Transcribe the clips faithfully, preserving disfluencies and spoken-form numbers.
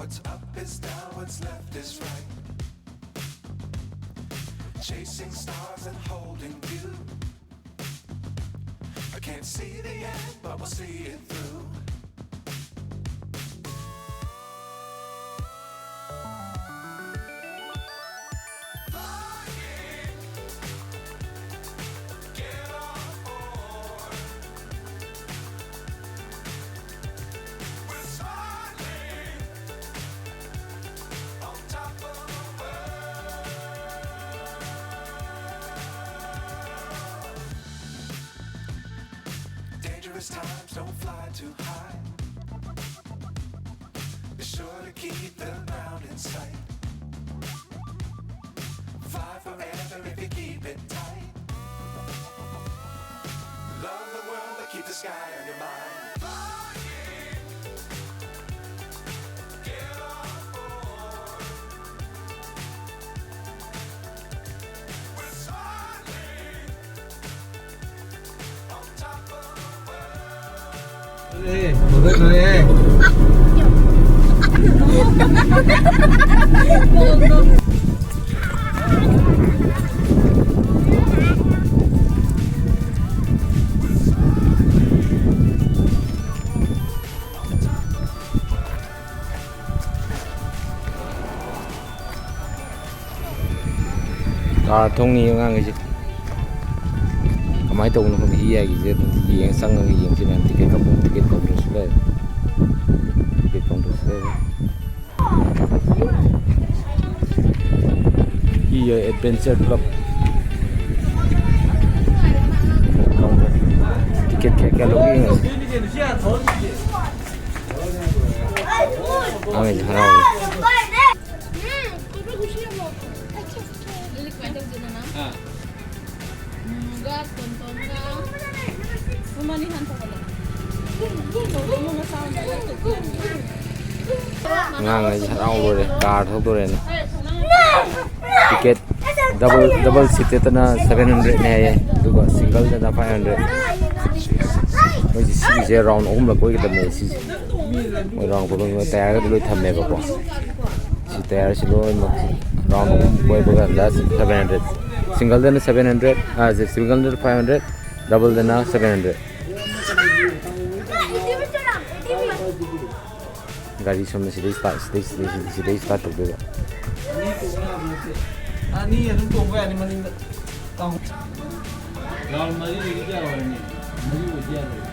What's up is down, what's left is right. Chasing stars and holding you. I can't see the end, but we'll see it through. Flying, get on board. We're smiling on top of the world. Dangerous times, don't fly too high. Be sure to keep the ground in sight. Fly forever if you keep it tight. Love the world, but keep the sky on your mind. Flying, get on board. We're soaring on top of the world. Car ꯊꯧꯅꯤ ꯑꯉꯥꯡꯈꯩꯁꯦ꯫ ꯀꯃꯥꯏꯅ ꯇꯧꯕꯅꯣ ꯈꯪꯗꯦ, ꯍꯤ ꯍꯥꯏꯒꯤꯁꯦ ꯑꯗꯨꯝ ꯌꯦꯡꯉ ꯆꯪꯉꯒ ꯌꯦꯡꯁꯤ ꯃꯌꯥꯝ꯫ ꯇꯤꯀꯦꯠ ꯀꯛꯄ, ꯇꯤꯀꯦꯠ ꯀꯥꯎꯟꯇꯔꯁꯨ ꯂꯩꯔꯦ꯫ ꯇꯤꯀꯦꯠ ꯀꯥꯎꯟꯇꯔꯁꯨ ꯂꯩꯔꯦ꯫ ꯍꯤ ꯑꯦꯗꯚꯦꯟꯆꯔ ꯀ꯭ꯂꯕ꯫ ꯇꯤꯀꯦꯠ ꯀꯌꯥ ꯀꯌꯥ ꯂꯧꯒꯦ ꯌꯦꯡꯉꯁꯤ꯫ ꯑꯉꯥꯡꯈꯩꯁꯦ ꯍꯔꯥꯎꯔꯦ꯫ ꯎꯝ, ꯀꯩꯅꯣ ꯈꯨꯁꯤ ꯌꯥꯝ ꯂꯥꯎ꯫ ꯑꯗꯨꯗꯤ ꯀꯃꯥꯏꯅ ꯇꯧꯗꯣꯏꯅꯣ ꯅꯪ? ꯑꯥ꯫ ꯎꯝꯒ ꯇꯣꯟꯇꯣꯟꯒ ꯃꯃꯥꯅꯤ ꯍꯥꯟ ꯇꯧꯍꯜꯂꯣ꯫ ꯑꯉꯥꯡꯈꯩꯁꯦ ꯍꯔꯥꯎ ꯂꯣꯏꯔꯦ, ꯀꯥꯔ ꯊꯧꯗꯣꯔꯦꯅ꯫ ꯇꯤꯀꯦꯠ ꯗꯕꯜ, ꯗꯕꯜ ꯁꯤꯇꯦꯠꯇꯅ ꯁꯚꯦꯟ ꯍꯟꯗ꯭ꯔꯦꯠꯅꯦ ꯍꯥꯏꯌꯦ, ꯑꯗꯨꯒ ꯁꯤꯡꯒꯜꯗꯅ ꯐꯥꯏꯚ ꯍꯟꯗ꯭ꯔꯦꯠ꯫ ꯃꯣꯏꯁꯦ ꯁꯤꯒꯤꯁꯦ ꯔꯥꯎꯟ ꯑꯍꯨꯝꯂꯛ ꯀꯣꯏꯒꯗꯕꯅꯦ ꯁꯤꯁꯦ꯫ ꯃꯣꯏ ꯔꯥꯎꯟ ꯀꯣꯏꯕ ꯇꯌꯥꯔꯒꯗꯤ ꯂꯣꯏ ꯊꯝꯃꯦꯕꯀꯣ꯫ ꯁꯤ ꯇꯌꯥꯔꯁꯤ ꯂꯣꯏꯅꯃꯛ ꯔꯥꯎꯟ ꯑꯍꯨꯝ ꯀꯣꯏꯕ ꯀꯥꯟꯗ ꯁꯚꯦꯟ ꯍꯟꯗ꯭ꯔꯦꯠ꯫ ꯁꯤꯡꯒꯜꯗꯅ ꯁꯚꯦꯟ ꯍꯟꯗ꯭ꯔꯦꯠ, ꯁꯤꯡꯒꯜꯗꯅ ꯐꯥꯏꯚ ꯍꯟꯗ꯭ꯔꯦꯠ, ꯗꯕꯜꯗꯅ ꯁꯚꯦꯟ ꯍꯟꯗ꯭ꯔꯦꯠ꯫ ꯒꯥꯔꯤ ꯁꯣꯝꯗ ꯁꯤꯗꯩ ꯁꯤꯗꯩ ꯁꯤꯗꯩ ꯁꯤꯗꯩ ꯁꯤꯗꯩ ꯁ꯭ꯇꯥꯔꯠ ꯇꯧꯗꯣꯏꯕ꯫ ꯑꯅꯤ ꯑꯗꯨꯝ ꯇꯣꯡꯕ ꯌꯥꯅꯤ ꯃꯅꯤꯡꯗ꯫ ꯔꯥꯎꯟ ꯃꯔꯤꯗꯒꯤ ꯀꯌꯥ ꯑꯣꯏꯔꯅꯤ? ꯃꯔꯤ ꯑꯣꯏꯗꯤ ꯌꯥꯔꯣꯏ꯫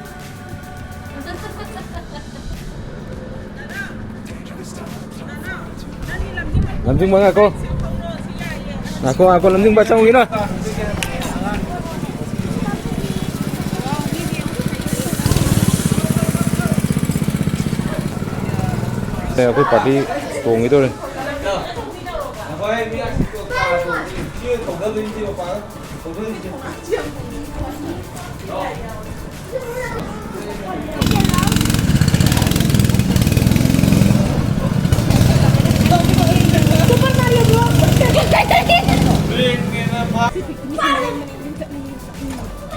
ꯂꯝꯖꯤꯡꯕ ꯉꯥꯏꯈꯣ꯫ ꯉꯥꯏꯈꯣ, ꯉꯥꯏꯈꯣ, ꯂꯝꯖꯤꯡꯕ ꯆꯪꯉꯨꯈꯤꯅꯣ꯫ ꯑꯦ, ꯑꯩꯈꯣꯏ ꯄꯥꯔꯇꯤ ꯇꯣꯡꯈꯤꯗꯧꯔꯦ꯫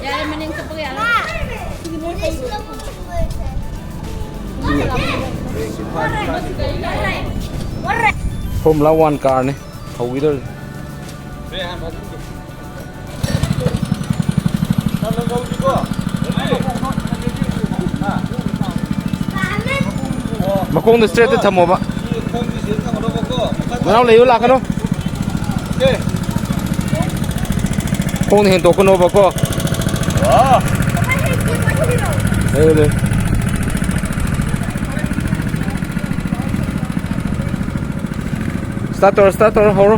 ꯌꯥꯔꯦ, ꯃꯅꯤꯡ ꯆꯠꯄꯒ ꯌꯥꯔꯦ꯫ ꯐꯣꯔꯃꯨꯂꯥ ꯋꯥꯟ ꯀꯥꯔꯅꯤ ꯊꯧꯈꯤꯗꯧꯔꯤꯁꯦ꯫ ꯃꯈꯣꯡꯗ ꯏꯁꯇ꯭ꯔꯦꯠꯇ ꯊꯝꯃꯣꯕ꯫ ꯃꯅꯥꯎ ꯂꯩꯌꯨ ꯂꯥꯛꯀꯅꯨ꯫ ꯈꯣꯡꯅ ꯍꯦꯟꯗꯣꯛꯀꯅꯣꯕꯀꯣ꯫ ꯂꯩꯌꯨ, ꯂꯩꯌꯨ꯫ ꯁ꯭ꯇꯥꯔꯠ ꯇꯧꯔꯣ, ꯁ꯭ꯇꯥꯔꯠ ꯇꯧꯔꯣ, ꯍꯧꯔꯣ꯫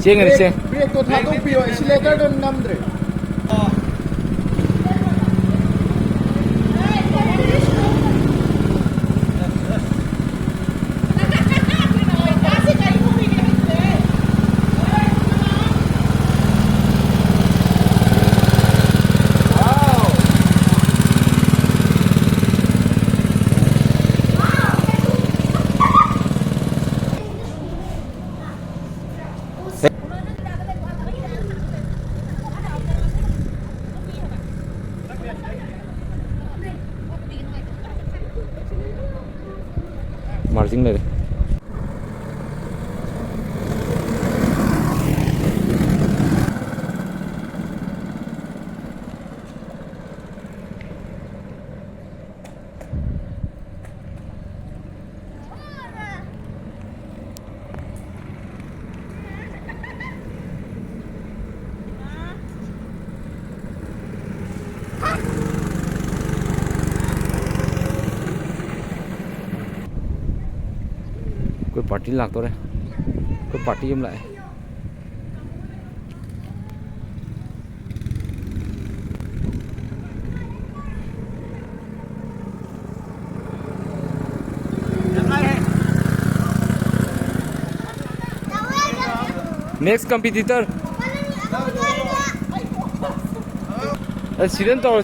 ꯆꯦꯟꯒꯅꯤ, ꯆꯦꯟ꯫ ꯕ꯭ꯔꯦꯛꯇꯣ ꯊꯥꯗꯣꯛꯄꯤꯌꯣ, ꯑꯦꯛꯁꯤꯂꯦꯇꯔꯗꯣ ꯅꯝꯗ꯭ꯔꯦ꯫ ꯃꯥꯔꯖꯤꯡ ꯂꯩꯔꯦ꯫ ꯑꯩꯈꯣꯏ ꯄꯥꯔꯇꯤ ꯂꯥꯛꯇꯣꯔꯦ꯫ ꯑꯩꯈꯣꯏ ꯄꯥꯔꯇꯤ ꯑꯃ ꯂꯥꯛꯑꯦ꯫ Next competitor. ꯑꯦ, ꯁꯤꯔꯦꯟ ꯇꯧꯔ꯫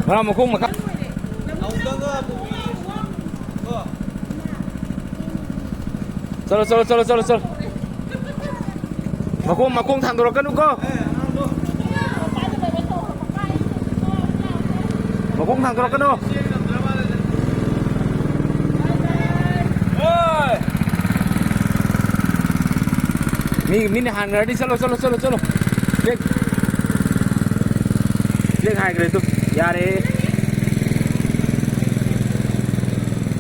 ꯉꯔꯥꯡ ꯃꯈꯣꯡ ꯃꯈꯥ꯫ ꯆꯠꯂꯣ, ꯆꯠꯂꯣ, ꯆꯠꯂꯣ, ꯆꯠꯂꯣ, ꯆꯠꯂꯣ꯫ ꯃꯈꯣꯡ, ꯃꯈꯣꯡ ꯊꯥꯡꯗꯣꯔꯛꯀꯅꯨꯀꯣ꯫ ꯃꯈꯣꯡ ꯊꯥꯡꯗꯣꯔꯛꯀꯅꯨ꯫ ꯃꯤ, ꯃꯤꯅ ꯍꯥꯟꯈ꯭ꯔꯗꯤ ꯆꯠꯂꯣ, ꯆꯠꯂꯣ, ꯆꯠꯂꯣ, ꯆꯠꯂꯣ꯫ ꯕ꯭ꯔꯦꯛ꯫ ꯕ꯭ꯔꯦꯛ ꯍꯥꯏꯈ꯭ꯔꯦ ꯑꯗꯨ꯫ ꯌꯥꯔꯦ꯫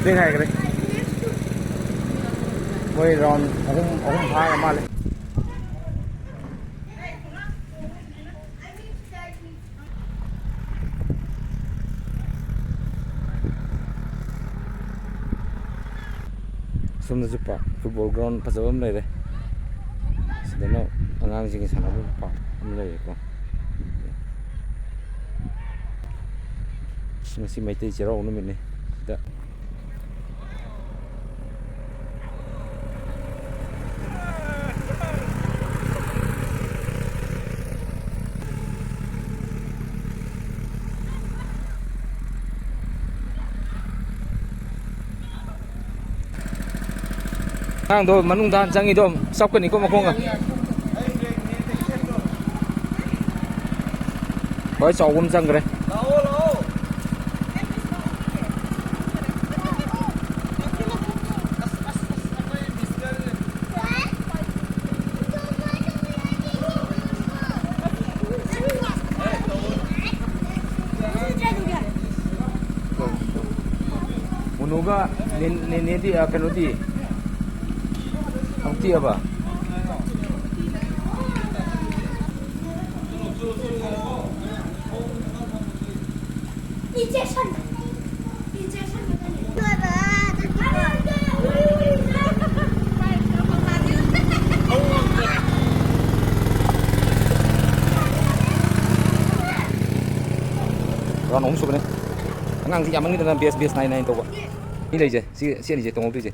ꯕ꯭ꯔꯦꯛ ꯍꯥꯏꯈ꯭ꯔꯦ꯫ ꯃꯣꯏ ꯔꯥꯎꯟ ꯑꯍꯨꯝ, ꯑꯍꯨꯝ ꯐꯥꯔ ꯃꯥꯜꯂꯦ꯫ ꯁꯣꯝꯗꯁꯨ ꯄꯥꯔꯛ, ꯐꯨꯠꯕꯣꯜ ꯒ꯭ꯔꯥꯎꯟ ꯐꯖꯕ ꯑꯃ ꯂꯩꯔꯦ꯫ ꯁꯤꯗꯅ ꯑꯉꯥꯡꯁꯤꯡꯒꯤ ꯁꯥꯟꯅꯕ ꯄꯥꯔꯛ ꯑꯃ ꯂꯩꯔꯦꯀꯣ꯫ ꯉꯁꯤ ꯃꯩꯇꯩ ꯆꯩꯔꯥꯎ ꯅꯨꯃꯤꯠꯅꯤ꯫ ꯁꯤꯗ ꯑꯉꯥꯡꯗꯣ ꯃꯅꯨꯡꯗ ꯍꯥꯟꯅ ꯆꯪꯉꯤꯗꯣ ꯆꯞꯀꯅꯤꯀꯣ ꯃꯈꯣꯡꯒ꯫ ꯈ꯭ꯋꯥꯏ ꯆꯥꯎꯕ ꯑꯃ ꯆꯪꯈ꯭ꯔꯦ꯫ ꯃꯣꯅꯨꯒ ꯅꯦ-, ꯅꯦꯅꯦꯗꯤ, ꯑ, ꯀꯩꯅꯣꯗꯤ? ꯈꯪꯇꯤꯑꯕ? ꯔꯥꯎꯟ ꯑꯍꯨꯝ ꯁꯨꯕꯅꯦ꯫ ꯑꯉꯥꯡꯁꯤ ꯌꯥꯝꯃꯟꯈꯤꯗꯅ ꯕꯦꯁ, ꯕꯦꯁ ꯅꯥꯏ ꯅꯥꯏ ꯇꯧꯕ꯫ ꯃꯤ ꯂꯩꯁꯦ, ꯁꯤ, ꯁꯤ ꯑꯅꯤꯁꯦ ꯇꯣꯡꯍꯧꯗꯣꯏꯁꯦ꯫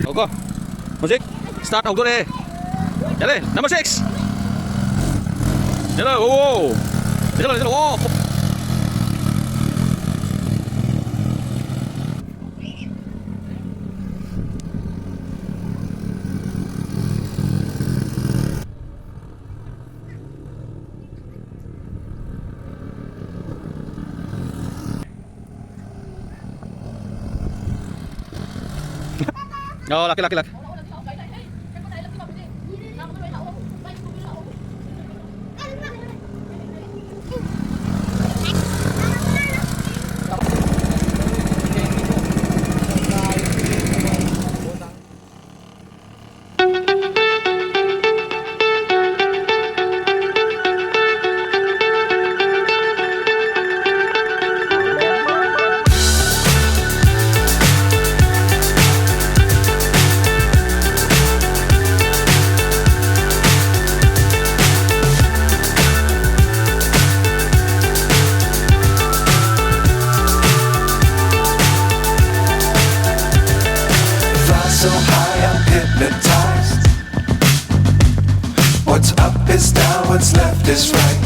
ꯉꯥꯏꯈꯣ꯫ ꯍꯧꯖꯤꯛ ꯁ꯭ꯇꯥꯔꯠ ꯍꯧꯗꯣꯔꯦ꯫ ꯌꯥꯔꯦ, ꯅꯝꯕꯔ ꯁꯤꯛꯁ꯫ ꯌꯥꯔꯦ, ꯑꯣ꯫ ꯌꯥꯔꯦ, ꯌꯥꯔꯦ, ꯑꯣ꯫ ꯑꯣ, ꯂꯥꯛꯀꯦ, ꯂꯥꯛꯀꯦ, ꯂꯥꯛꯀꯦ꯫ Fly so high, I'm hypnotized. What's up is down, what's left is right.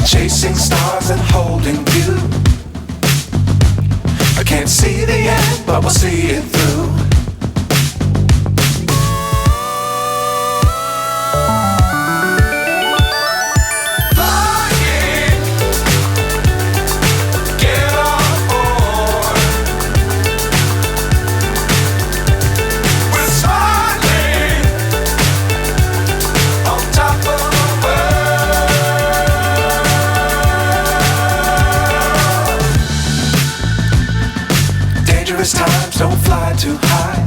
Chasing stars and holding you. I can't Can't see the end, but we'll see it through. Flying, get on board. We're smiling on top of the world. Dangerous times, don't fly too high.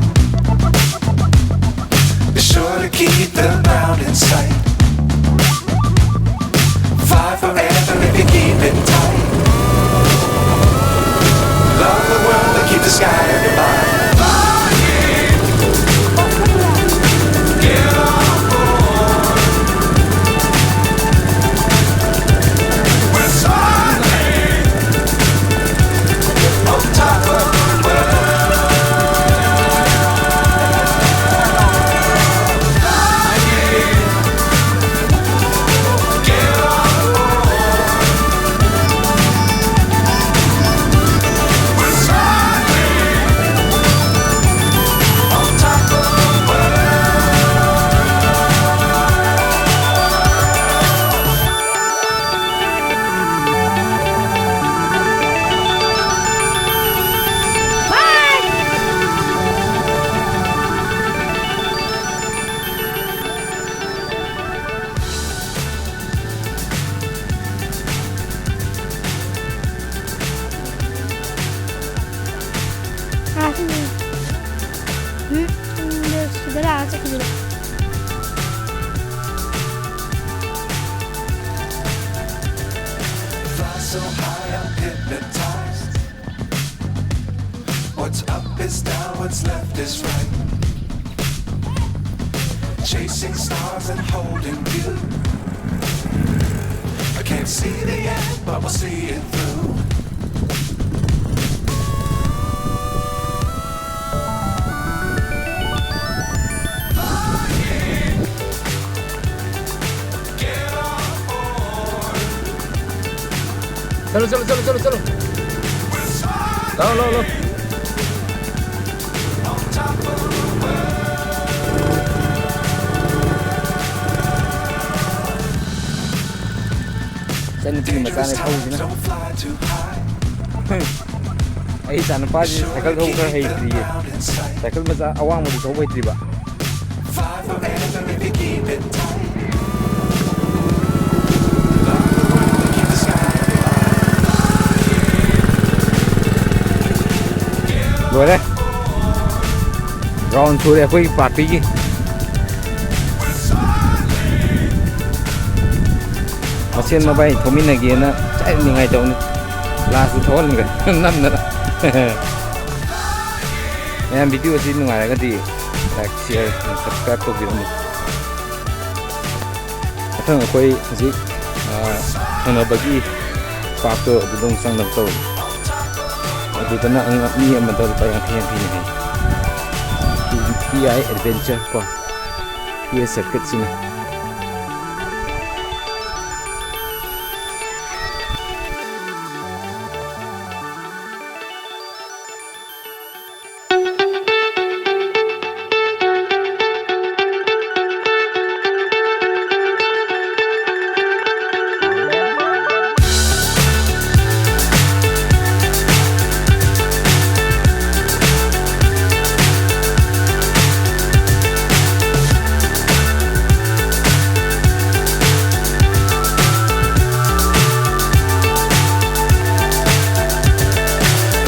Be sure to keep the ground in sight. Fly forever if you keep it tight. Love the world and keep the sky in your mind. Flying, get on board. We're soaring on top of the world. Flying, get on board. We're soaring on top of the world. ꯎꯝ, ꯁꯤꯗ ꯂꯥꯛꯑ ꯆꯠꯈꯤꯕꯗꯣ꯫ Fly so high, I'm hypnotized. What's up is down, what's left is right. Chasing stars and holding you. I can't see the end, but we'll see it through. Get on board. चलो, चलो, चलो, चलो, चलो। We're soaring ꯂꯥꯎ, ꯂꯥꯎ, ꯂꯥꯎ꯫ ꯏꯆꯟꯅꯨꯄꯤ ꯃꯆꯥꯅꯦ ꯊꯧꯔꯤꯁꯤꯅ꯫ ꯑꯩ ꯏꯆꯥꯅꯨꯄꯥꯁꯤ ꯁꯥꯏꯀꯜ ꯊꯧꯕ ꯈꯔ ꯍꯩꯇ꯭ꯔꯤꯌꯦ꯫ ꯁꯥꯏꯀꯜ ꯃꯆꯥ ꯑꯋꯥꯡꯕꯗꯤ ꯊꯧꯕ ꯍꯩꯇ꯭ꯔꯤꯕ꯫ ꯂꯣꯏꯔꯦ꯫ ꯔꯥꯎꯟ ꯁꯨꯔꯦ ꯑꯩꯈꯣꯏꯒꯤ ꯄꯥꯔꯇꯤꯒꯤ꯫ ꯃꯁꯦꯟ ꯃꯕꯥꯏ ꯊꯧꯃꯤꯟꯅꯒꯦꯅ ꯆꯥꯏ ꯅꯤꯡꯉꯥꯏ ꯇꯧꯅꯤ꯫ ꯂꯥꯁꯇ ꯊꯧꯍꯟꯈ꯭ꯔꯦ ꯅꯝꯗꯅ꯫ ꯃꯌꯥꯝ ꯚꯤꯗꯤꯑꯣ ꯑꯁꯤ ꯅꯨꯡꯉꯥꯏꯔꯒꯗꯤ ꯂꯥꯏꯛ, ꯁꯤꯌꯔ, ꯁꯕꯁꯀ꯭ꯔꯥꯏꯕ ꯇꯧꯕꯤꯔꯝꯃꯨ꯫ ꯃꯊꯪ ꯑꯩꯈꯣꯏ ꯍꯧꯖꯤꯛ, ꯑ, ꯊꯪꯅꯕꯒꯤ ꯄꯥꯔꯛꯇꯣ ꯑꯗꯨꯗ ꯑꯃꯨꯛ ꯆꯪꯅꯕ ꯇꯧꯔꯤ꯫ ꯑꯗꯨꯗꯅ ꯑꯉ-, ꯃꯤ ꯑꯃꯗ ꯂꯨꯄꯥ ꯌꯥꯡꯈꯩ ꯌꯥꯡꯈꯩꯅꯤ ꯍꯥꯏ꯫ ꯄꯤ ꯑꯥꯏ ꯑꯦꯗꯚꯦꯟꯆꯔ ꯀꯣ, P I ꯁꯔꯀ꯭ꯌꯨꯠꯁꯤꯅ꯫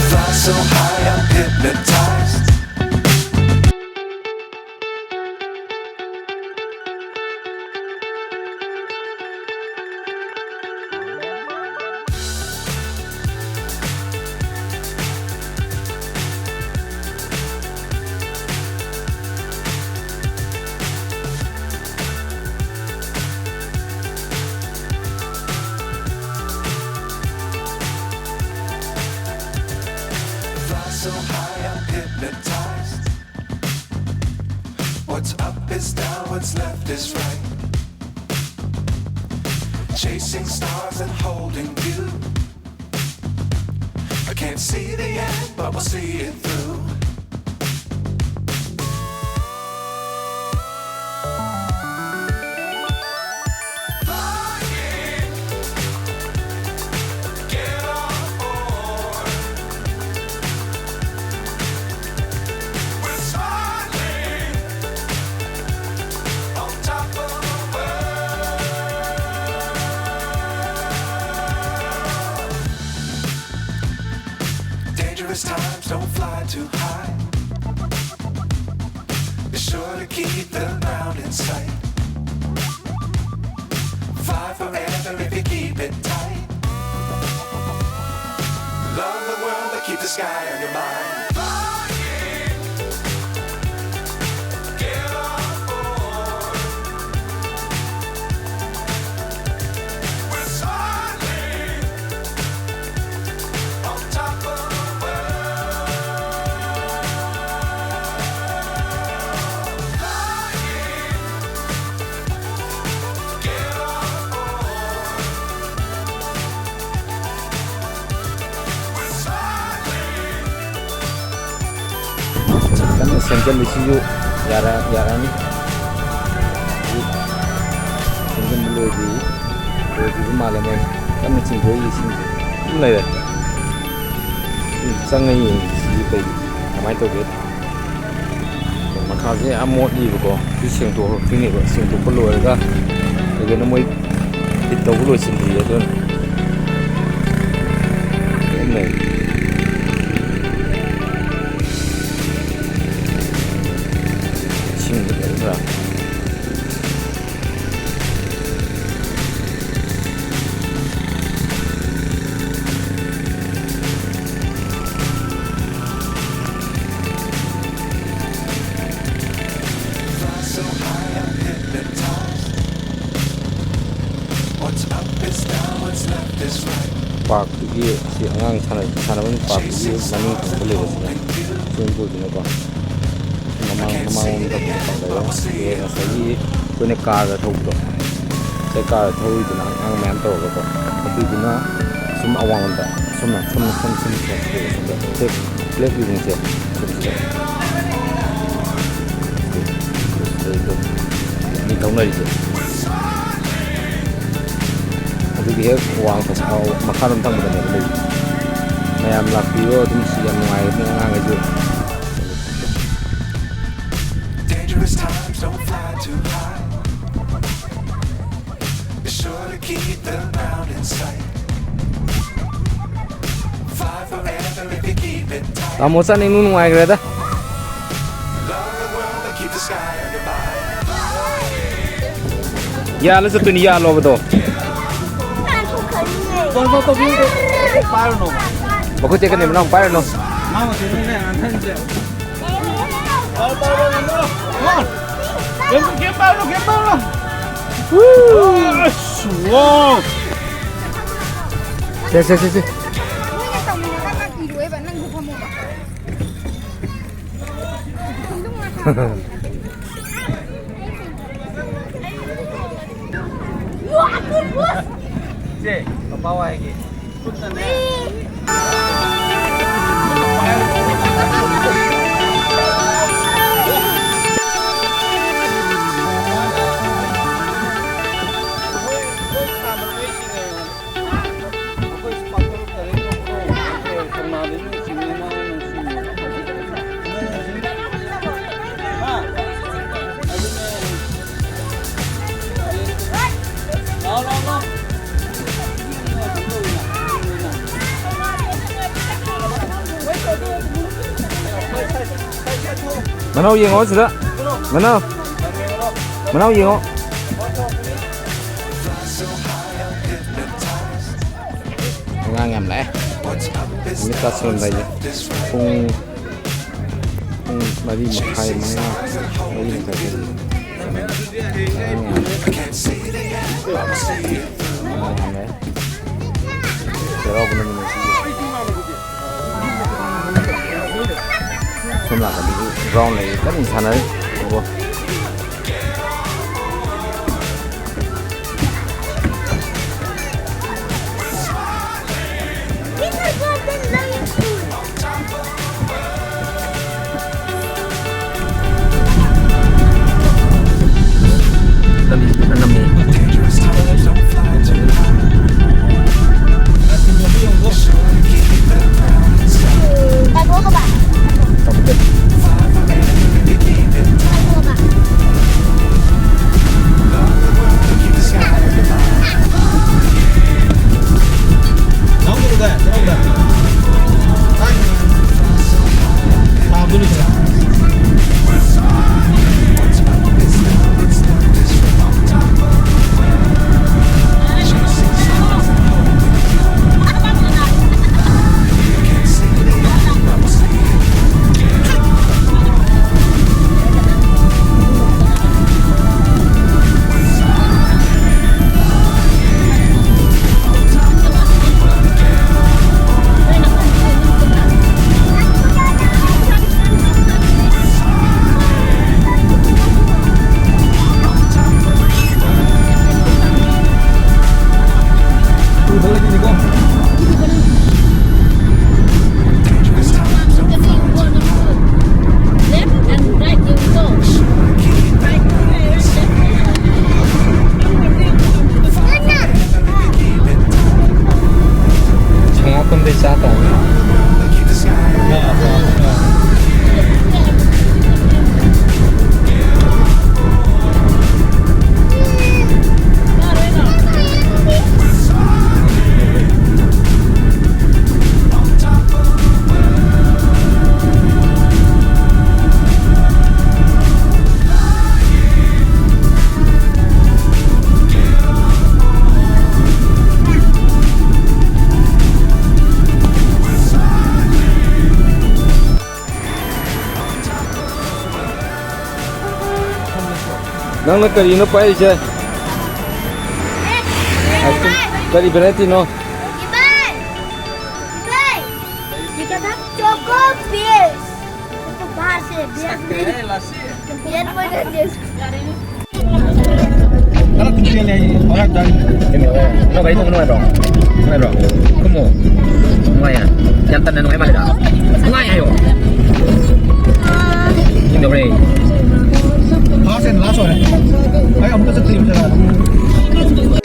Fly so high, I'm hypnotized. Fly so high, I'm hypnotized. What's up is down, what's left is right. Chasing stars and holding you. I can't Can see the end, but we'll see it through. Flying, get on board. We're smiling on top of the world. Dangerous times, don't fly too high. Be sure to keep the ground in sight. Fly forever if you keep it tight. Love the world, but keep the sky on your mind. Flying, get on board. We're soaring on top of the world. Flying, get on board. We're soaring. ꯀꯟꯅ ꯁꯦꯝꯖꯤꯜꯂꯤꯁꯤꯁꯨ ꯌꯥꯔ-, ꯌꯥꯔꯛꯑꯅꯤ꯫ ꯍꯧꯖꯤꯛ ꯁꯦꯝꯖꯤꯟꯕ ꯂꯣꯏꯗ꯭ꯔꯤ꯫ ꯂꯣꯏꯗ꯭ꯔꯤꯕ ꯃꯥꯜꯂꯦ ꯃꯣꯏ꯫ ꯀꯟꯅ ꯆꯤꯡꯊꯣꯛꯏ ꯏꯁꯤꯡꯁꯦ꯫ ꯑꯗꯨꯝ ꯂꯩꯔꯦ꯫ ꯁꯤ ꯆꯪꯉ ꯌꯦꯡꯁꯤ ꯁꯤꯁꯨ ꯀꯩ, ꯀꯃꯥꯏꯅ ꯇꯧꯒꯦ꯫ ꯃꯈꯥꯁꯦ ꯌꯥꯝ ꯃꯣꯠꯂꯤꯕꯀꯣ꯫ ꯁꯤ ꯁꯦꯡꯗꯣꯛꯂꯛꯇꯣꯏꯅꯦꯕ꯫ ꯁꯦꯡꯗꯣꯛꯄ ꯂꯣꯏꯔꯒ ꯀꯩꯒꯤꯅꯣ ꯃꯣꯏ ꯐꯤꯠ ꯇꯧꯕ ꯂꯣꯏꯁꯤꯟꯗ꯭ꯔꯤꯌꯦ꯫ ꯑꯗꯨꯅ ꯑꯗꯨꯝ ꯂꯩ꯫ ꯏꯁꯤꯡꯗꯤ ꯐꯖꯅ Park ꯇꯨꯒꯤ, ꯁꯤ ꯑꯉꯥꯡ ꯁꯥꯟꯅ-, ꯁꯥꯟꯅꯐꯝ park ꯇꯨꯒꯤ ꯃꯅꯤꯡ ꯊꯪꯕ ꯂꯩꯕꯁꯤꯅ swimming pool ꯗꯨꯅꯀꯣ꯫ ꯃꯃꯥꯡ, ꯃꯃꯥꯡꯂꯣꯝꯗ ꯑꯃꯨꯛ ꯇꯧꯔꯦ꯫ ꯑꯗꯨꯒ ꯉꯁꯥꯏꯒꯤ ꯑꯩꯈꯣꯏꯅ car ꯒ ꯊꯧꯕꯗꯣ, ꯉꯁꯥꯏ car ꯊꯧꯔꯤꯗꯨꯅ ꯑꯉꯥꯡ ꯃꯌꯥꯝ ꯇꯧꯔꯒꯀꯣ꯫ ꯑꯗꯨꯏꯗꯨꯅ ꯁꯨꯝ ꯑꯋꯥꯡꯂꯣꯝꯗ ꯁꯨꯝꯅ ꯁꯨꯝ ꯁꯨꯝ ꯁꯨꯝ ꯁꯨꯝ ꯁꯨꯝ ꯁꯨꯝ ꯐ꯭ꯂꯦꯛ ꯐ꯭ꯂꯦꯛ ꯌꯨꯡꯁꯦ ꯁꯨꯝ ꯁꯤꯗ ꯃꯤ ꯊꯧꯅꯔꯤꯁꯦ꯫ ꯑꯗꯨꯒꯤ ꯍꯦꯛ ꯋꯥꯡ ꯃꯈꯥꯔꯣꯝ ꯊꯪꯕꯗꯅꯦꯕ ꯂꯩ꯫ ꯃꯌꯥꯝ ꯂꯥꯛꯄꯤꯌꯣ꯫ ꯑꯗꯨꯝ ꯁꯤ ꯌꯥꯝ ꯅꯨꯡꯉꯥꯏꯒꯅꯤ ꯑꯉꯥꯡꯈꯩꯁꯨ꯫ Dangerous times, don't fly too high. Be sure to keep the ground in sight. Fly forever if you keep it tight. ꯇꯥꯃꯣ ꯆꯠꯅꯤ ꯅꯨꯡ ꯅꯨꯡꯉꯥꯏꯈ꯭ꯔꯦꯗ꯫ Love the world, but keep the sky on your mind. ꯌꯥꯜꯂ ꯆꯠꯇꯣꯏꯅꯤ, ꯌꯥꯜꯂꯣꯕꯗꯣ꯫ ꯄꯥꯏꯔꯨꯅꯣ꯫ ꯃꯈꯨꯠ ꯇꯦꯛꯀꯅꯤ, ꯃꯅꯥꯎ ꯄꯥꯏꯔꯨꯅꯣ꯫ ꯃꯥ ꯃꯇꯣꯝꯇꯅꯦ ꯉꯥꯡꯊꯟꯁꯦ꯫ ꯄꯥꯏꯔꯣ, ꯄꯥꯏꯔꯣ, ꯄꯥꯏꯔꯣ, ꯄꯥꯏꯔꯣ꯫ Come on. ꯀꯩꯝ, ꯀꯩꯝ ꯄꯥꯏꯔꯨꯅꯣ, ꯀꯩꯝ ꯄꯥꯏꯔꯨꯅꯣ꯫ ꯑꯁ, wow. ꯁꯦ, ꯁꯦ, ꯁꯦ, ꯁꯦ꯫ ꯅꯣꯏꯅ ꯇꯧꯃꯤꯟꯅꯔꯒ ꯏꯔꯣꯏꯕ, ꯅꯪꯁꯨ ꯐꯝꯃꯣꯕ꯫ ꯏꯆꯦ, ꯄꯄꯥ ꯋꯥꯏꯒꯦ꯫ ꯈꯨꯠꯅꯅꯦ꯫ ꯃꯅꯥꯎ ꯌꯦꯡꯉꯣ ꯁꯤꯗ꯫ ꯃꯅꯥꯎ꯫ ꯃꯅꯥꯎ ꯌꯦꯡꯉꯣ꯫ ꯑꯉꯥꯡ ꯌꯥꯝ ꯂꯥꯛꯑꯦ꯫ ꯅꯨꯃꯤꯠ ꯇꯥꯁꯜꯂꯝꯗꯥꯏꯒꯤ ꯄꯨꯡ, ꯄꯨꯡ ꯃꯔꯤ ꯃꯈꯥꯏ, ꯃꯉꯥ, ꯃꯔꯤ ꯃꯈꯥꯏ ꯇꯥꯔꯦ꯫ ꯑꯉꯥꯡ ꯌꯥꯝ ꯂꯥꯛꯑꯦ꯫ ꯆꯩꯔꯥꯎꯕ ꯅꯨꯃꯤꯠ ꯉꯁꯤꯒꯤ꯫ ꯁꯣꯝ ꯅꯥꯀꯟꯗꯁꯨ ꯒ꯭ꯔꯥꯎꯟ ꯂꯩ, ꯀꯟꯅ ꯁꯥꯟꯅꯔꯤ꯫ ꯑꯗꯨꯕꯨ ꯁꯣꯝꯗꯩ ꯆꯥ ꯇꯥꯔꯦ꯫ ꯅꯪꯅ ꯀꯔꯤꯅꯣ ꯄꯥꯏꯔꯤꯁꯦ? ꯀꯔꯤ ꯚꯦꯔꯥꯏꯇꯤꯅꯣ? ꯏꯕꯥꯏ! ꯏꯕꯥꯏ! Choco beer! ꯆꯣꯀꯣ ꯕꯥꯔꯁꯦ ꯕꯤꯌꯔ ꯅꯠꯇꯦ꯫ ꯕꯤꯌꯔ ꯑꯣꯏꯅ ꯇꯦꯁ꯫ ꯅꯪ ꯒꯥꯔꯤ ꯇꯣꯡꯕ ꯅꯨꯡꯉꯥꯏꯕ꯭ꯔꯣ? ꯅꯨꯡꯉꯥꯏꯕ꯭ꯔꯣ? ꯀꯨꯝꯃꯣ꯫ ꯅꯨꯡꯉꯥꯏꯌꯦ꯫ ꯌꯥꯝ ꯇꯟꯅ ꯅꯨꯡꯉꯥꯏ ꯃꯥꯜꯂꯦꯗ꯫ ꯅꯨꯡꯉꯥꯏ ꯍꯥꯏꯌꯣ꯫ ꯀꯩꯗꯧꯔꯦ? First and last ꯑꯣꯏꯔꯦ꯫ ꯑꯩ ꯑꯃꯨꯛꯀ ꯆꯠꯇ꯭ꯔꯤꯕ ꯖꯒꯥꯗꯣ꯫